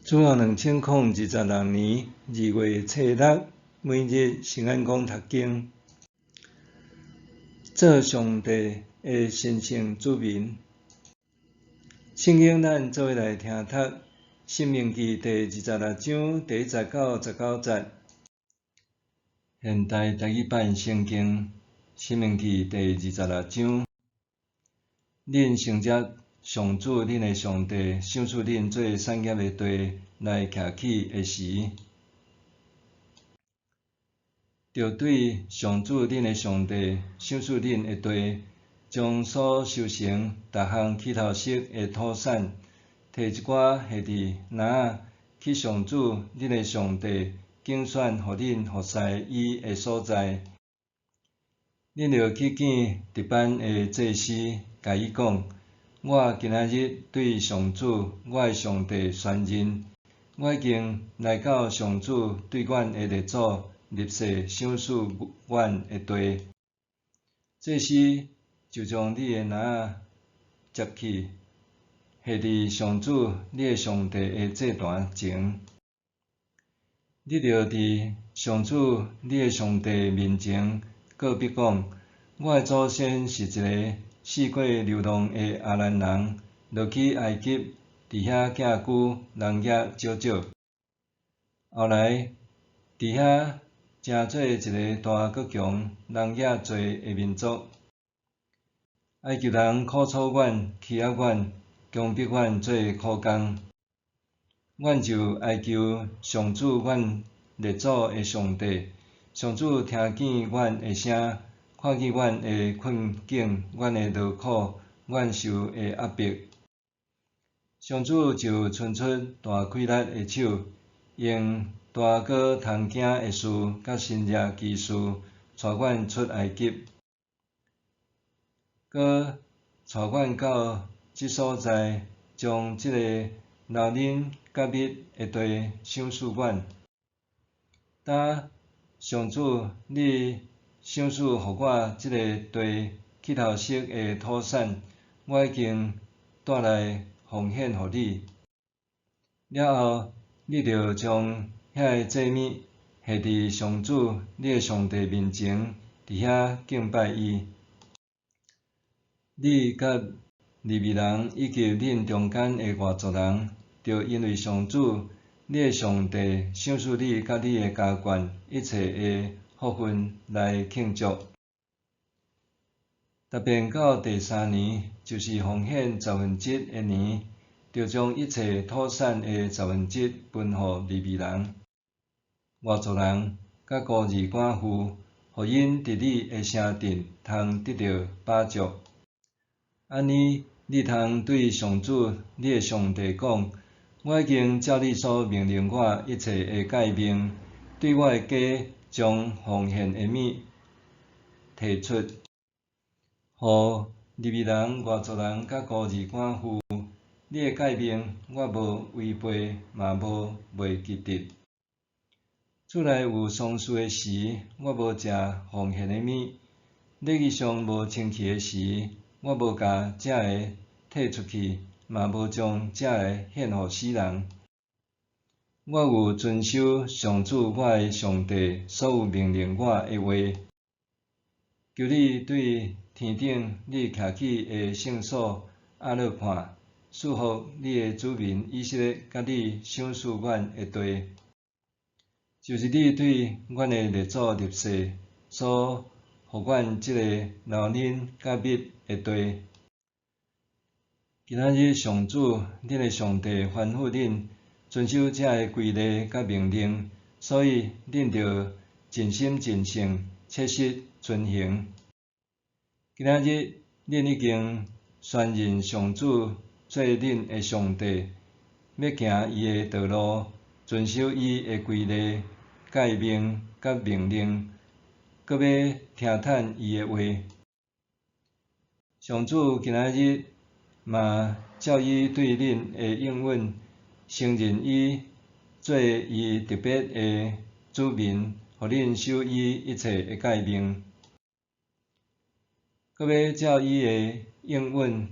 主後2026年2月初六，每日聖安講讀經，做上帝的神聖子民。聖經咱做伙來聽讀《申命記》第26章第1節到19節。現代台語版聖經《申命記》第26章，恁承接上主恁的上帝賞賜恁做產業的地來徛起的時，著對上主恁的上帝賞賜恁的地，將所收成逐項起頭熟的土產，提一寡獻佇籃仔去上主恁的上帝揀選予恁服侍伊的所在。恁著去見值班的祭司，共伊講：我今仔日對上主我的上帝宣認，我已經來到上主對阮的列祖立誓賞賜阮的地。祭司就將你的籃仔接去，獻佇上主你的上帝的祭壇前。你著佇上主你的上帝面前告別講：我的祖先是一个四界流浪的亞蘭人，落去埃及，佇遐寄居，人也少少。後來佇遐成做一个大閣強、人也濟的民族。埃及人苦楚阮，欺壓阮，強迫阮做苦工。阮就哀求上主阮列祖的上帝，上主聽見阮的聲，看見阮的困境、阮的勞苦、阮受的壓迫。上主就伸出大氣力的手，用大閣通驚的事佮神蹟奇事，帶阮出埃及，閣帶阮到這所在，將這个流奶佮蜜的地賞賜阮。當上主你賞賜予我這个地起頭熟的土產，我已經帶來奉獻予你。了後，你著將遐个祭物獻佇上主你的上帝面前，佇遐敬拜伊。你佮利未人以及恁中間的外族人，著因為上主你的上帝賞賜你佮你的家眷一切的福分來慶祝。特別到第三年，就是奉獻十分之一的年，著將一切土產的十分之一分予利未人、外族人佮孤兒寡婦，予𪜶佇你的城鎮通得著飽足。按呢，你通對上主你的上帝講：我已經照你所命令我一切的誡命，對我的家將奉獻的物提出，予利未人、外族人佮孤兒寡婦。你的誡命我無違背，嘛無袂記得。厝內有喪事的時，我無食奉獻的物；禮儀上無清氣的時，我無共這个退出去，嘛無將這个獻予死人。我有遵守上主我的上帝所有命令我的話。求你對天頂你徛起的聖所壓落看，賜福你的子民以色列，佮你賞賜阮的地，就是你對阮的列祖立誓所予阮這个流奶佮蜜的地。今仔日上主恁的上帝吩咐恁遵守這个規例佮命令，所以恁著盡心盡性切實遵行。今仔日恁已經宣認上主做恁的上帝，欲行伊的道路，遵守伊的規例、誡命佮命令，閣欲聽趁伊的話。上主今仔日嘛照伊對恁的應允，承認伊做伊特別的子民，予恁守伊一切的誡命，閣欲照伊的應允，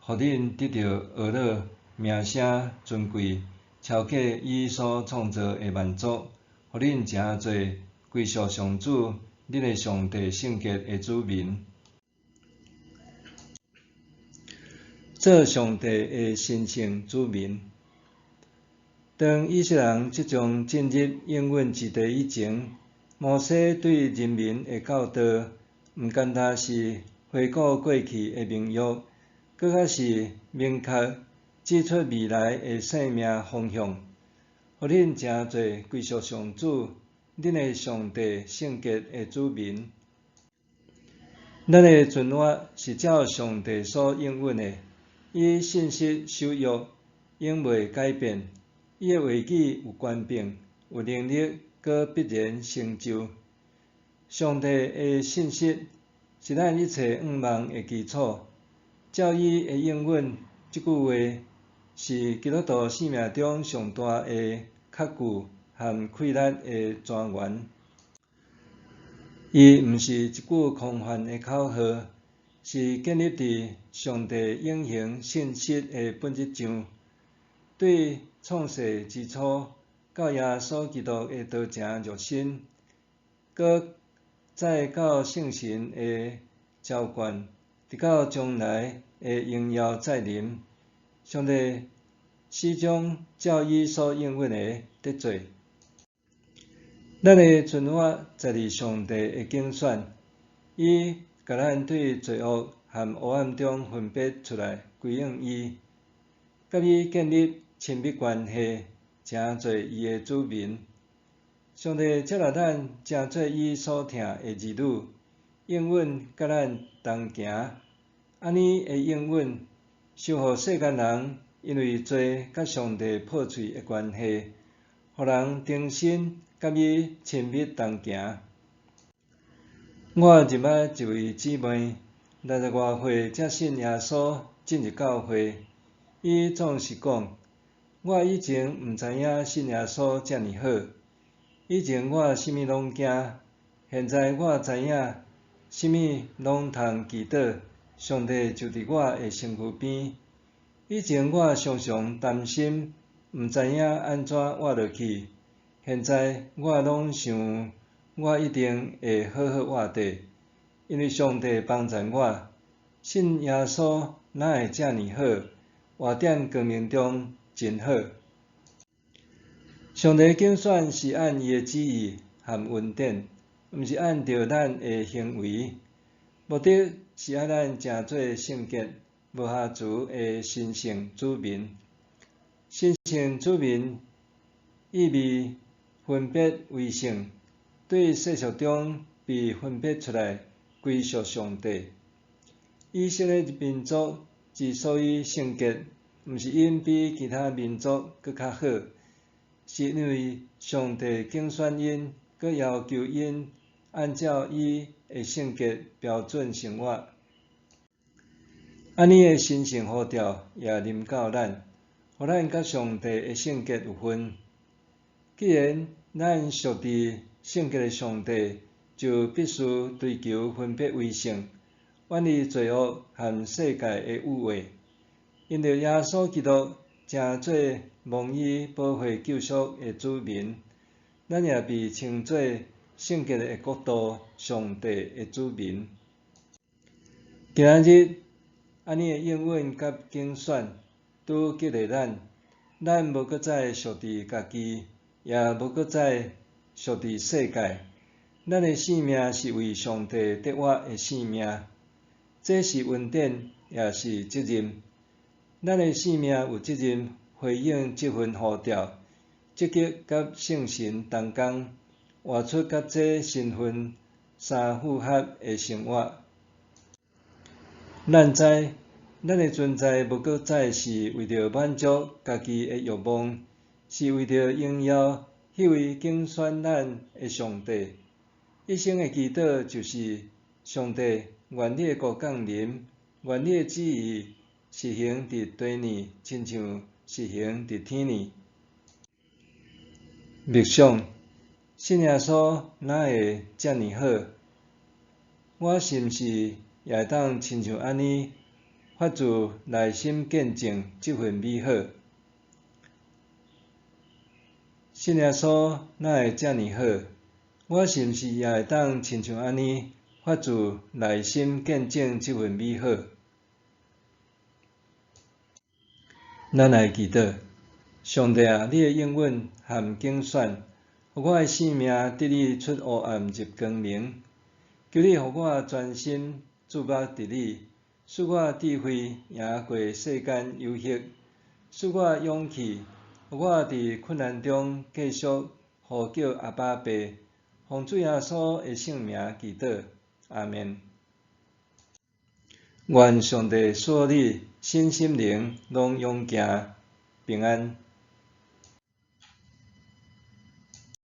予恁得著呵咾、名聲、尊貴，超過伊所創造的萬族，予恁成做歸屬上主恁的上帝聖潔的子民。做上帝的神聖子民。當以色列人即將進入應允之地以前，摩西對人民的教導，毋干焦是回顧過去的盟約，閣較是明確指出未來的生命方向，予恁成做歸屬上主恁的上帝聖潔的子民。咱的存活是照上帝所應允的，伊信實守約，永袂改變。伊的話語有權柄、有能力，閣必然成就。上帝的信實是咱一切向望的基礎。照伊的應允，這句話是基督徒生命中上大的確據和氣力的泉源。伊毋是一句空泛的口號，是建立佇上帝永恆信實的本質上。對創世之初到耶穌基督的道成肉身，閣再到聖神的澆灌，直到將來的榮耀再臨，上帝始終照伊所應允的佇做。咱的存活在佇上帝的揀選，伊共咱對罪惡和黑暗中分別出來，歸向伊，佮伊建立親密關係，成做伊的子民。上帝接納咱成做伊所疼的兒女，應允佮咱同行。按呢的應允，修復世間人因為罪佮上帝破碎的關係，予人重新佮伊親密同行。我認捌一位姊妹，60外歲才信耶穌進入教會。伊總是講：我以前毋知影信耶穌遮爾好，以前我啥物攏驚，現在我知影啥物攏通祈禱，上帝就佇我的身軀邊。以前我常常擔心，毋知影按怎活落去，現在我攏想我一定會好好活著，因為上帝幫助我。信耶穌哪會遮爾好？活佇光明中真好。上帝揀選是按伊的旨意和恩典，毋是按著咱的行為。目的是愛咱成做聖潔、無瑕疵的神聖子民。神聖子民意味分別為聖，對世俗中被分別出來，歸屬上帝。以色列民族之所以聖潔，毋是𪜶比其他民族閣較好，是因為上帝揀選𪜶，閣要求𪜶按照伊的聖潔標準生活。按呢的神聖呼召也臨到咱，予咱佮上帝的聖潔有份。既然咱屬佇聖潔的上帝，就必須追求分別為聖，遠離罪惡和世界的誘惑。因著耶穌基督成做蒙伊寶血救贖的子民，咱也被稱做聖潔的國度，上帝的子民。今仔日，按呢的應允佮揀選，拄激勵咱，咱無閣再屬佇家己，也無閣再屬佇世界。咱的生命是為上帝得活的生命，這是恩典，也是責任。咱的生命有責任回應這份呼召，積極佮聖神同工，活出佮這身份相符合的生活。咱知，咱的存在無閣再是為著滿足家己的欲望，是為著榮耀彼位揀選咱的上帝。一生的祈禱就是：上帝，願你的國降臨，願你的旨意實行佇地呢，親像實行佇天呢。默想，信耶穌哪會遮爾好？我是毋是也會當親像按呢，發自內心見證這份美好？信耶穌哪會遮爾好？我是毋是也會當親像按呢，發自內心見證這份美好？咱來祈禱，上帝啊，你的應允和揀選，予我的生命得以出黑暗入光明。求你予我專心注目佇你，賜我智慧贏過世間誘惑，賜我勇氣，予我佇困難中繼續呼叫阿爸父，奉主耶穌的聖名祈禱，阿們。願上帝賜予你身心靈攏勇健平安。